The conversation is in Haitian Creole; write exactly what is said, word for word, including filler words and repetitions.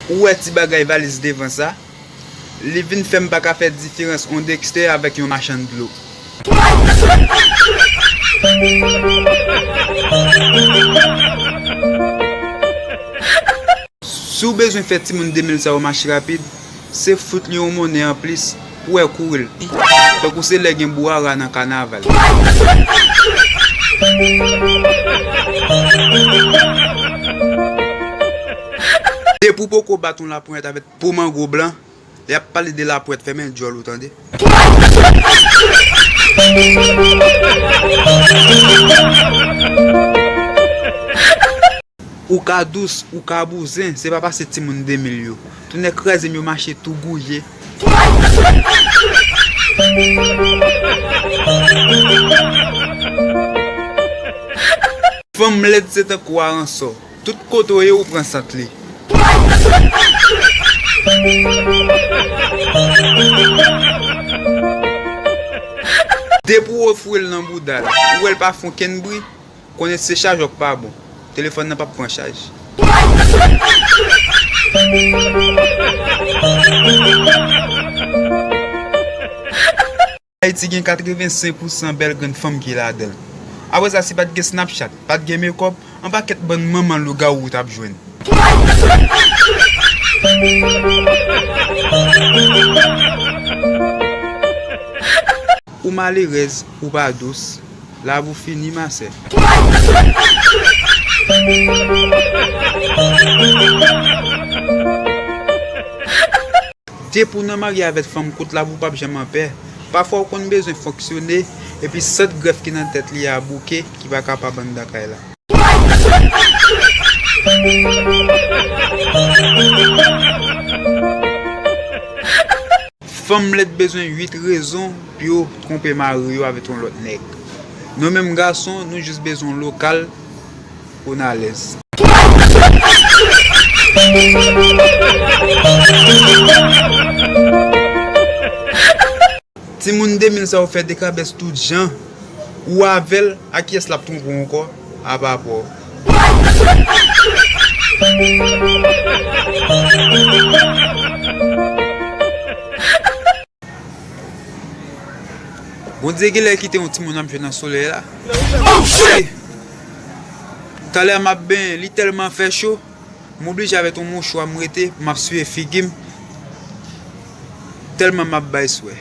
Ou wè ti bagay valiz devan sa? Li vin fè m pa ka fè diferans yon Dexter avèk yon machann dlo. Si w bezwen fè timoun de mil sa yo mache rapid, se fout li yon monnen anplis pou w kouri l. Tankou se lè gen bwara nan kanaval. Depi w poko bat yon laponyèt avèk po mango blan, y ap pale de laponyèt, fèmen djòl ou tande. Ou ka dous, ou ka bouzen, se pa pase timoun de mil yo. Tou nèg kraze m yo mache tou gouye. Fanm lèd se tankou aransò. Tout kote w ye, ou pran sant li. Depi w foure l nan bouda l, ou wè l pa fè okenn bri, konnen se chajè w k pa bon. Telefòn nan p ap pran chaj. Ayiti gen katrevensenk pousan bèl grenn fanm ki ladan l. Apre sa, si pa t gen Snapchat, pa t gen mekòp, yon pakèt bann manman lougawou ou t ap jwenn. Ou malerèz, ou pa dous, lavi w fini, ma sè. Depi w nan marye avèk fanm kout, lavi w p ap janm anpè. Pafwa w konn bezwen fonksyone, epi sant grèf ki nan tèt li a bouke, ki pa kapab anndan kay la. Fanm lèd bezwen uit rezon pou yo twonpe mari yo avèk yon lòt nèg. Nou menm gason, nou jis bezwen yon lokal pou n alèz. Timoun de mil sa yo fè dekabès tout jan. Ou avè l, a kiyès l ap twonpe w ankò? Apa pa w. Bondye genlè kite yon timoun ap jwe nan solèy la. Oh, shit! Talè m ap benyen, li tèlman fè cho, m oblije avèk yon mouchwa m rete, m ap siye figi m, tèlman m ap bay swè.